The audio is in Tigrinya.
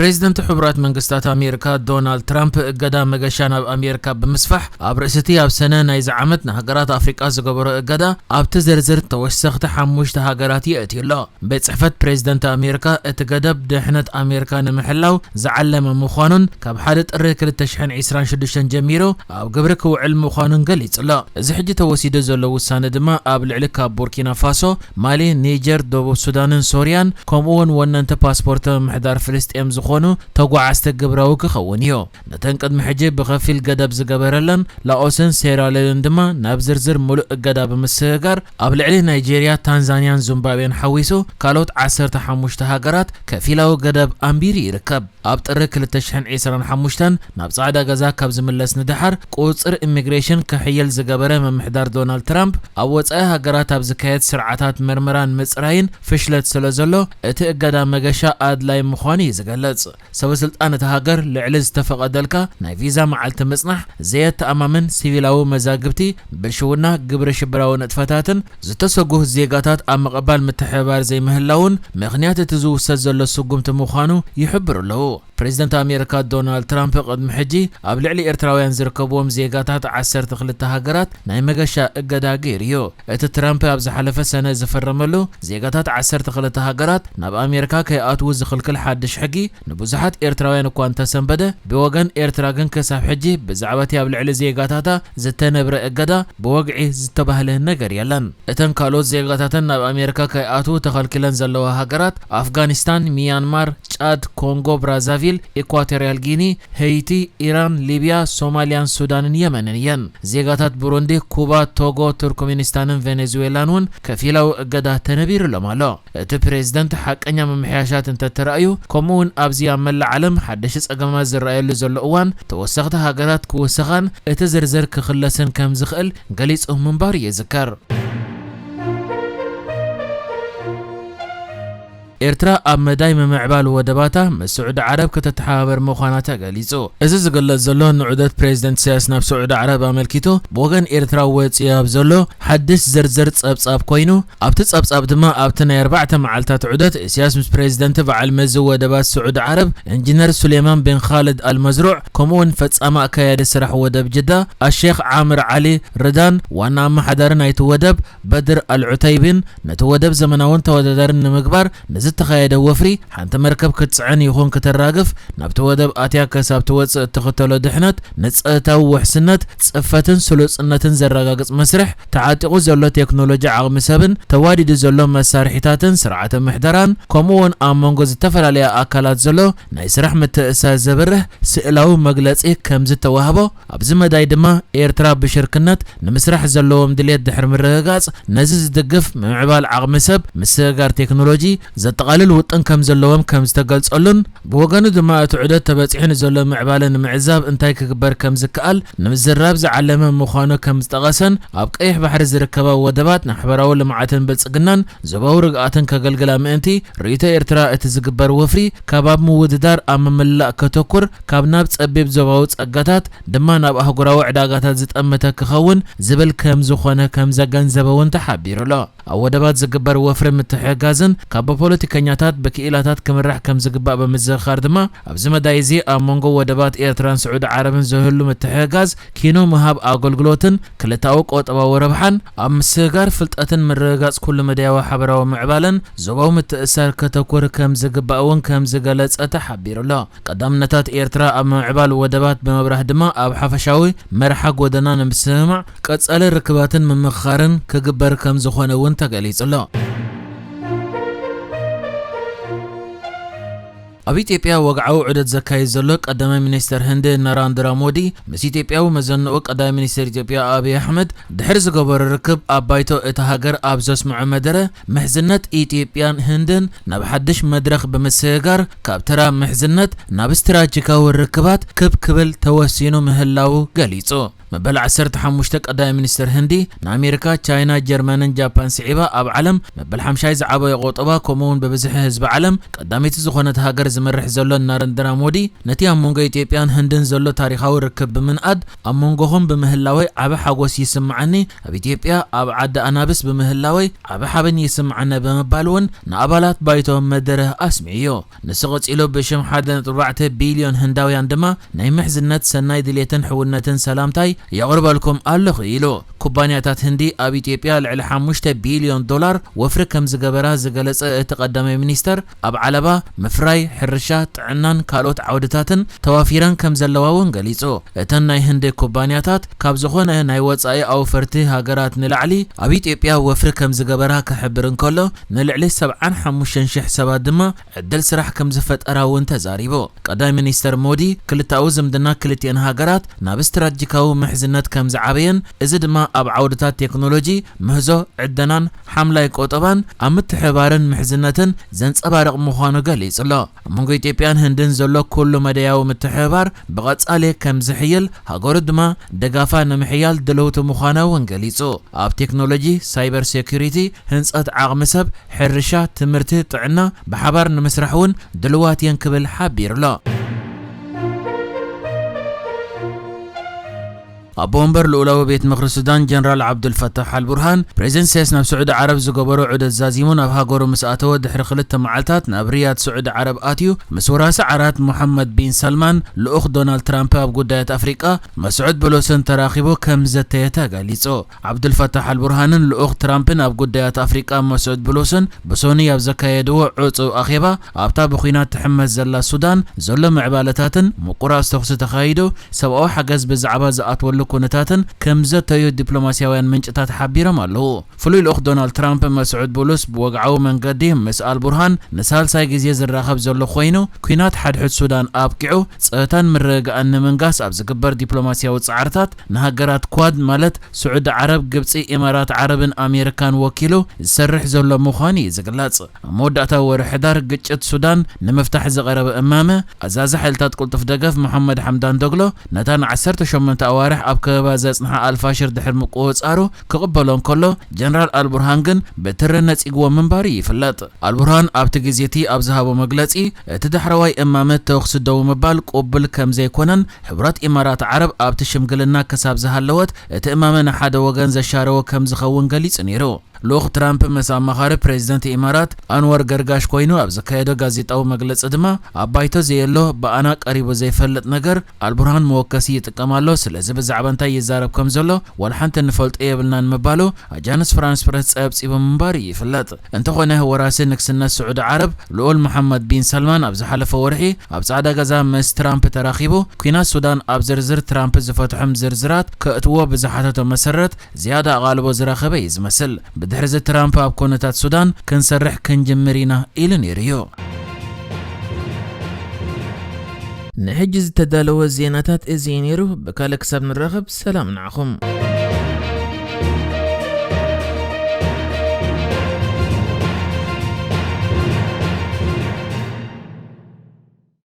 ፕሬዚደንት ሕቡራት መንግስታት ኣሜሪካ ዶናልድ ትራምፕ እገዳ መገሻ ናብ ኣሜሪካ ብምስፋሕ፣ ኣብ ርእሲ እቲ ኣብ ሰነ ናይዚ ዓመት ንሃገራት ኣፍሪቃ ዝገበሮ እገዳ፣ ኣብቲ ዝርዝር ተወሰኽቲ ሓሙሽተ ሃገራት የእትዩ ኣሎ። ቤት ጽሕፈት ፕሬዚደንት ኣሜሪካ፣ እቲ ገደብ ድሕነት ኣሜሪካ ንምሕላው ዝዓለመ ምዃኑን ካብ ሓደ ጥሪ ክልተ ሽሕን ዕስራን ሽዱሽተን ጀሚሩ ኣብ ግብሪ ክውዕል ምዃኑን ገሊጹ ኣሎ። እዚ ሕጂ ተወሲዱ ዘሎ ውሳነ ድማ ኣብ ልዕሊ ካብ ቡርኪና ፋሶ፣ ማሊ፣ ኒጀር፣ ደቡብ ሱዳንን ሶርያን፣ ከምኡ እውን ወነንቲ ፓስፖርት ምምሕዳር ፍልስጤም ዝኾኑ ተጓዓዝቲ ግብራዊ ክኸውን እዩ። ነተን ቅድሚ ሕጂ ብኸፊል ገደብ ዝገበረለን ላኦስን ሴራሌዮንን ድማ ናብ ዝርዝር ምሉእ እገዳ ብምስግጋር፣ ኣብ ልዕሊ ናይጄርያ፣ ታንዛንያን ዙምባብዌን ሓዊሱ ካልኦት ዓሰርተ ሓሙሽተ ሃገራት ከፊላዊ ገደብ ኣንቢሩ ይርከብ። ኣብ ጥሪ ክልተ ሽሕን ዕስራን ሓሙሽተን ናብ ጻዕዳ ገዛ ካብ ዝምለስ ንደሓር፣ ቁጽር ኢሚግሬሽን ክሕይል ዝገበረ ምምሕዳር ዶናልድ ትራምፕ፣ ኣብ ወጻኢ ሃገራት ኣብ ዝካየድ ስርዓታት ምርመራን ምጽራይን ፍሽለት ስለ ዘሎ፣ እቲ እገዳ መገሻ ኣድላይ ምዃኑ እዩ ዝገልጽ። ሰበ ስልጣን እታ ሃገር፣ ልዕሊ ዝተፈቐደልካ ናይ ቪዛ መዓልቲ ምጽናሕ፣ ዘየተኣማምን ሲቪላዊ መዛግብቲ፣ ብልሽውና፣ ግብረ ሽበራዊ ንጥፈታትን ዝተሰጉ ዜጋታት ኣብ ምቕባል ምትሕብባር ዘይምህላውን ምኽንያት እቲ ዝውሰድ ዘሎ ስጉምቲ ምዃኑ ይሕብሩ ኣለዉ። ፕሬዚደንት ኣሜሪካ ዶናልድ ትራምፕ ቅድሚ ሕጂ ኣብ ልዕሊ ኤርትራውያን ዝርከብዎም ዜጋታት ዓሰርተ ክልተ ሃገራት ናይ መገሻ እገዳ ገይሩ እዩ። እቲ ትራምፕ ኣብ ዝሓለፈ ሰነ ዝፈረመሉ፣ ዜጋታት ዓሰርተ ክልተ ሃገራት ናብ ኣሜሪካ ከይኣትዉ ዝኽልክል ሓድሽ ሕጊ፣ ንብዙሓት ኤርትራውያን እኳ እንተሰንበደ፣ ብወገን ኤርትራ ግን ክሳብ ሕጂ ብዛዕባ እቲ ኣብ ልዕሊ ዜጋታታ ዝተነብረ እገዳ ብወግዒ ዝተባህለ ነገር የለን። እተን ካልኦት ዜጋታተን ናብ ኣሜሪካ ከይኣትዉ ተኸልኪለን ዘለዋ ሃገራት፣ ኣፍጋኒስታን፣ ሚያንማር፣ ጫድ፣ ኮንጎ ብራዛቪል፣ ኢኳቶርያል ጊኒ፣ ሄይቲ፣ ኢራን፣ ሊብያ፣ ሶማልያን ሱዳንን የመንን እየን። ዜጋታት ቡሩንዲ፣ ኩባ፣ ቶጎ፣ ቱርክሜኒስታንን ቬኔዙዌላን እውን ከፊላዊ እገዳ ተነቢሩሎም ኣሎ። እቲ ፕሬዝደንት፣ ሓቀኛ ምምሕያሻት እንተተራእዩ፣ ከምኡ እውን ኣብዚ ኣብ መላእ ዓለም ሓደሽቲ ጸገማት ዝረኣየሉ ዘሎ እዋን፣ ተወሰኽቲ ሃገራት ክውሰኻን እቲ ዝርዝር ክኽለስን ከም ዝኽእል ገሊጹ ምንባሩ ይዝከር። ኤርትራ ኣብ መዳይ ምምዕባል ወደባታ ምስ ስዑዲ ዓረብ ከተተሓባበር ምዃና ተገሊጹ። እዚ ዝግለጽ ዘሎ፣ ንዑደት ፕሬዝደንት ኢሳያስ ናብ ስዑዲ ዓረብ ኣመልኪቱ ብወገን ኤርትራ ወጺኡ ኣብ ዘሎ ሓድሽ ዝርዝር ጸብጻብ ኮይኑ፣ ኣብቲ ጸብጻብ ድማ ኣብቲ ናይ ኣርባዕተ መዓልታት ዑደት ኢሳያስ ምስ ፕሬዝደንት በዓል መዚ ወደባት ስዑዲ ዓረብ ኢንጂነር ሱሌማን ቢን ኻልድ ኣልመዝሩዕ፣ ከምኡ'ውን ፈጻሚ ኣካያዲ ስራሕ ወደብ ጅዳ ኣሼኽ ዓምር ዓሊ ርዳን ዋና ኣመሓዳሪ ናይቲ ወደብ በድር ኣልዑተይቢን ነቲ ወደብ ዘመናውን ተወዳዳርን ንምግባር ንዝተኻየደ ወፍሪ፣ ሓንቲ መርከብ ክትጽዕን ይኹን ከተራግፍ ናብቲ ወደብ ኣትያ ክሳብ ትወጽእ እትኽተሎ ድሕነት፣ ንጸጥታዊ ውሕስነት፣ ጽፈትን ስሉጽነትን ዘረጋግጽ መስርሕ፣ ተዓጢቑ ዘሎ ቴክኖሎጂ ዓቕሚ ሰብን ተዋዲዱ ዘሎ መሳርሒታትን ስርዓተ ምሕደራን፣ ከምኡ'ውን ኣብ መንጎ ዝተፈላለያ ኣካላት ዘሎ ናይ ስራሕ ምትእስሳር ዘብርህ ስእላዊ መግለጺ ከም ዝተዋህቦ፣ ኣብዚ መዳይ ድማ ኤርትራ ብሽርክነት ንምስራሕ ዘለዎም ድሌት ድሕሪ ምርግጋጽ፣ ነዚ ዝድግፍ ምምዕባል ዓቕሚ ሰብ፣ ምስግጋር ቴክኖሎጂ ዘጠቓልል ውጥን ከም ዘለዎም ከም ዝተገልጸሉን፣ ብወገኑ ድማ እቲ ዑደት ተበጺሑ ንዘሎ ምዕባለ ንምዕዛብ እንታይ ክግበር ከም ዝከኣል ንምዝራብ ዝዓለመ ምዃኑ ከም ዝጠቐሰን፣ ኣብ ቀይሕ ባሕሪ ዝርከባ ወደባት ንሓበራዊ ልምዓትን ብልጽግናን ዞባዊ ርግኣትን ከገልግላ ምእንቲ፣ ርእይቶ ኤርትራ እቲ ዝግበር ወፍሪ ካብ ኣብ ምውድዳር ኣብ ምምላእ ከተኩር፣ ካብ ናብ ጸቢብ ዞባዊ ጸጋታት ድማ ናብ ኣህጉራዊ ዕዳጋታት ዝጠመተ ክኸውን ዝብል ከም ዝኾነ ከም ዘገንዘበ እውን ተሓቢሩ ኣሎ። ኣብ ወደባት ዝግበር ወፍሪ ምትሕግጋዝን ካብ ብፖለቲከኛታት ብክኢላታት ክምራሕ ከም ዝግባእ ብምዝኽኻር ድማ፣ ኣብዚ መዳይ እዚ ኣብ መንጎ ወደባት ኤርትራን ስዑዲ ዓረብን ዝህሉ ምትሕግጋዝ ኪኖ ምሃብ ኣገልግሎትን ክልተኣዊ ቁጠባዊ ረብሓን፣ ኣብ ምስግጋር ፍልጠትን ምርግጋጽ ኩሉ መዳያዊ ሓበራዊ ምዕባለን ዞባዊ ምትእስሳር ከተኩር ከም ዝግባእ እውን ከም ዝገለጸ ተሓቢሩ ኣሎ። ቀዳምነታት ኤርትራ ኣብ ምምዕባል ወደባት ብምብራህ ድማ፣ ኣብ ሓፈሻዊ መርሓ ጎደና ንምስምማዕ ቀጻሊ ርክባትን ምምኽኻርን ክግበር ከም ዝኾነ እውን ተገሊጹ ኣሎ። ኣብ ኢትዮጵያ ወግዓዊ ዑደት ዘካይድ ዘሎ ቀዳማይ ሚኒስተር ህንዲ ናራንድራ ሞዲ፣ ምስ ኢትዮጵያዊ መዘንኡ ቀዳማይ ሚኒስተር ኢትዮጵያ ኣብይ ኣሕመድ ድሕሪ ዝገበሮ ርክብ፣ ኣብ ባይቶ እታ ሃገር ኣብ ዘስምዖ መደረ፣ ምሕዝነት ኢትዮጵያን ህንድን ናብ ሓድሽ መድረኽ ብምስግጋር፣ ካብ ተራ ምሕዝነት ናብ ስትራቴጂካዊ ርክባት ክብ ክብል ተወሲኑ ምህላዉ ገሊጹ። መበል ዓሰርተ ሓሙሽተ ቀዳማይ ሚኒስትር ህንዲ ንኣሜሪካ፣ ቻይና፣ ጀርመንን ጃፓን ስዒባ ኣብ ዓለም መበል ሓምሻይ ዝዓበየ ቆጠባ ከምኡውን ብብዝሒ ህዝቢ ዓለም ቀዳመይቲ ዝኾነት ሃገር ዝመርሕ ዘሎ ናረንድራ ሞዲ ነቲ ኣብ መንጎ ኢትዮጵያን ህንድን ዘሎ ታሪኻዊ ርክብ ብምንኣድ ኣብ መንጎኹም ብምህላወይ ዓቢ ሓጎስ ይስምዓኒ፣ ኣብ ኢትዮጵያ ኣብ ዓዲ ኣናብስ ብምህላወይ ዓቢ ሓበን ይስምዓኒ ብምባል እውን ንኣባላት ባይቶ መደረ ኣስሚዑ። ንሱ ቀጺሉ ብሽም ሓደ ነጥቢ ኣርባዕተ ቢልዮን ህንዳውያን ድማ ናይ ምሕዝነት ሰናይ ድሌትን ሕውነትን ሰላምታይ የቕርበልኩም ኣለኹ ኢሉ። ኩባንያታት ህንዲ ኣብ ኢትዮጵያ ልዕሊ ሓሙሽተ ቢልዮን ዶላር ወፍሪ ከም ዝገበራ ዝገለጸ እቲ ቀዳማይ ሚኒስተር ኣብ ዓለባ፣ ምፍራይ፣ ሕርሻ፣ ጥዕናን ካልኦት ዓውድታትን ተዋፊረን ከም ዘለዋ እውን ገሊጹ። እተን ናይ ህንዲ ኩባንያታት ካብ ዝኾነ ናይ ወጻኢ ኣውፈርቲ ሃገራት ንላዕሊ ኣብ ኢትዮጵያ ወፍሪ ከም ዝገበራ ክሕብር እንከሎ ንልዕሊ ሰብዓን ሓሙሽተን ሽሕ ሰባት ድማ ዕድል ስራሕ ከም ዝፈጠራ እውን ተዛሪቡ። ቀዳማይ ሚኒስተር ሞዲ ክልተኣዊ ዝምድና ክልቲኤን ሃገራት ናብ ስትራቴጂካዊ ምሕዝነት ከም ዝዓበየን እዚ ድማ ኣብ ዓውድታት ቴክኖሎጂ፣ ምህዞ፣ ዕደናን ሓምላይ ቆጠባን ኣብ ምትሕብባርን ምሕዝነትን ዘንጸባርቕ ምዃኑ ገሊጹ ኣሎ። ኣብ መንጎ ኢትዮጵያን ህንድን ዘሎ ኩሉ መዳያዊ ምትሕብባር ብቐጻሊ ከም ዝሕይል፣ ሃገሩ ድማ ደጋፋ ንምሕያል ድልውቲ ምዃና እውን ገሊጹ። ኣብ ቴክኖሎጂ፣ ሳይበር ሴኩሪቲ፣ ህንጸት ዓቕሚ ሰብ፣ ሕርሻ፣ ትምህርቲ፣ ጥዕና ብሓባር ንምስራሕ እውን ድልዋት እየን ክብል ሓቢሩ ኣሎ። ኣቦ ወንበር ልኡላዊ ቤት ምኽሪ ሱዳን ጀነራል ዓብዱልፈታሕ ኣልቡርሃን፣ ፕሬዚደንት ኢሳያስ ናብ ስዑዲ ዓረብ ዝገበሮ ዑደት ዛዚሙ ናብ ሃገሩ ምስ ኣተወ ድሕሪ ክልተ መዓልታት ናብ ሪያድ ስዑዲ ዓረብ ኣትዩ ምስ ወራሲ ዓራት ሙሐመድ ቢን ሰልማን ልኡኽ ዶናልድ ትራምፕ ኣብ ጉዳያት ኣፍሪቃ መስዑድ ብሎስን ተራኺቡ ከም ዘተየ ተገሊጹ። ዓብዱልፈታሕ ኣልቡርሃንን ልኡኽ ትራምፕን ኣብ ጉዳያት ኣፍሪቃ መስዑድ ብሎስን ብሶኒ ኣብ ዘካየድዎ ዕጹው ኣኼባ ኣብታ ብኹናት ትሕመስ ዘላ ሱዳን ዘሎ ምዕባለታትን ምቁራጽ ተኹሲ ተኻይዱ ሰብኣዊ ሓገዝ ብዛዕባ ዝኣትወሉ ኩነታትን ከም ዘተዩ ዲፕሎማስያውያን ምንጭታት ሓቢሮም ኣለዉ። ፍሉይ ልኡኽ ዶናልድ ትራምፕ መስዑድ ቡሉስ ብወግዓዊ መንገዲ ምስ ኣልቡርሃን ንሳልሳይ ግዜ ዝራኸብ ዘሎ ኮይኑ፣ ኲናት ሓድሕድ ሱዳን ኣብቂዑ ጸጥታን ምርግጋእን ንምንጋስ ኣብ ዝግበር ዲፕሎማስያዊ ጻዕርታት ንሃገራት ኳድ ማለት ስዑዲ ዓረብ፣ ግብጺ፣ ኢማራት ዓረብን ኣሜሪካን ወኪሉ ዝሰርሕ ዘሎ ምዃኑ እዩ ዝግለጽ። ኣብ መወዳእታ ወርሒ ሕዳር ግጭት ሱዳን ንምፍታሕ ዝቐረበ እማመ ኣዛዚ ሓይልታት ቅልጡፍ ደገፍ መሓመድ ሓምዳን ዶግሎ ነታ ንዓሰርተ ሸሞንተ ኣዋርሕ ኣብ ከበባ ዘጽንሓ ኣልፋሽር ድሕሪ ምቁጽጻሩ ክቕበሎ እንከሎ፣ ጀነራል ኣልቡርሃን ግን ብትሪ ነጺግዎ ምንባሩ ይፍለጥ። ኣልቡርሃን ኣብቲ ግዜ እቲ ኣብ ዝሃቦ መግለጺ፣ እቲ ዳሕረዋይ እማመ ተኹሲ ደው ምባል ቅቡል ከም ዘይኮነን፣ ሕቡራት ኢማራት ዓረብ ኣብቲ ሽምግልና ክሳብ ዝሃለወት እቲ እማመ ንሓደ ወገን ዘሻረወ ከም ዝኸውን ገሊጹ ነይሩ። ልኡኽ ትራምፕ ምስ ኣማኻሪ ፕሬዚደንት ኢማራት ኣንወር ገርጋሽ ኮይኑ ኣብ ዘካየዶ ጋዜጣዊ መግለጺ ድማ፣ ኣብ ባይቶ ዘየሎ ብኣና ቀሪቡ ዘይፈልጥ ነገር ኣልቡርሃን መወከሲ ይጥቀም ኣሎ፣ ስለዚ ብዛዕባ እንታይ ይዛረብ ከም ዘሎ ዋላ ሓንቲ ንፈልጦ የብልናን ምባሉ ኣጃንስ ፍራንስ ፕረስ ጸብጺቡ ምንባሩ ይፍለጥ። እንተኾነ ወራሲ ንግስነት ስዑዲ ዓረብ ልኡል መሓመድ ቢን ሰልማን ኣብ ዝሓለፈ ወርሒ ኣብ ጻዕዳ ገዛ ምስ ትራምፕ ተራኺቡ፣ ኲናት ሱዳን ኣብ ዝርዝር ትራምፕ ዝፈትሖም ዝርዝራት ከእትዎ ብዝሓተቶ መሰረት ዝያዳ ኣቓልቦ ዝረኸበ እዩ ዝመስል። ብድሕሪዚ ትራምፕ ኣብ ኩነታት ሱዳን ክንሰርሕ ክንጅምር ኢና ኢሉ ነይሩ እዩ። ንሕጂ ዝተዳለወ ዜናታት እዚ እዩ ነይሩ። ብካልእ ክሳብ ንራኸብ ሰላም ንዓኹም።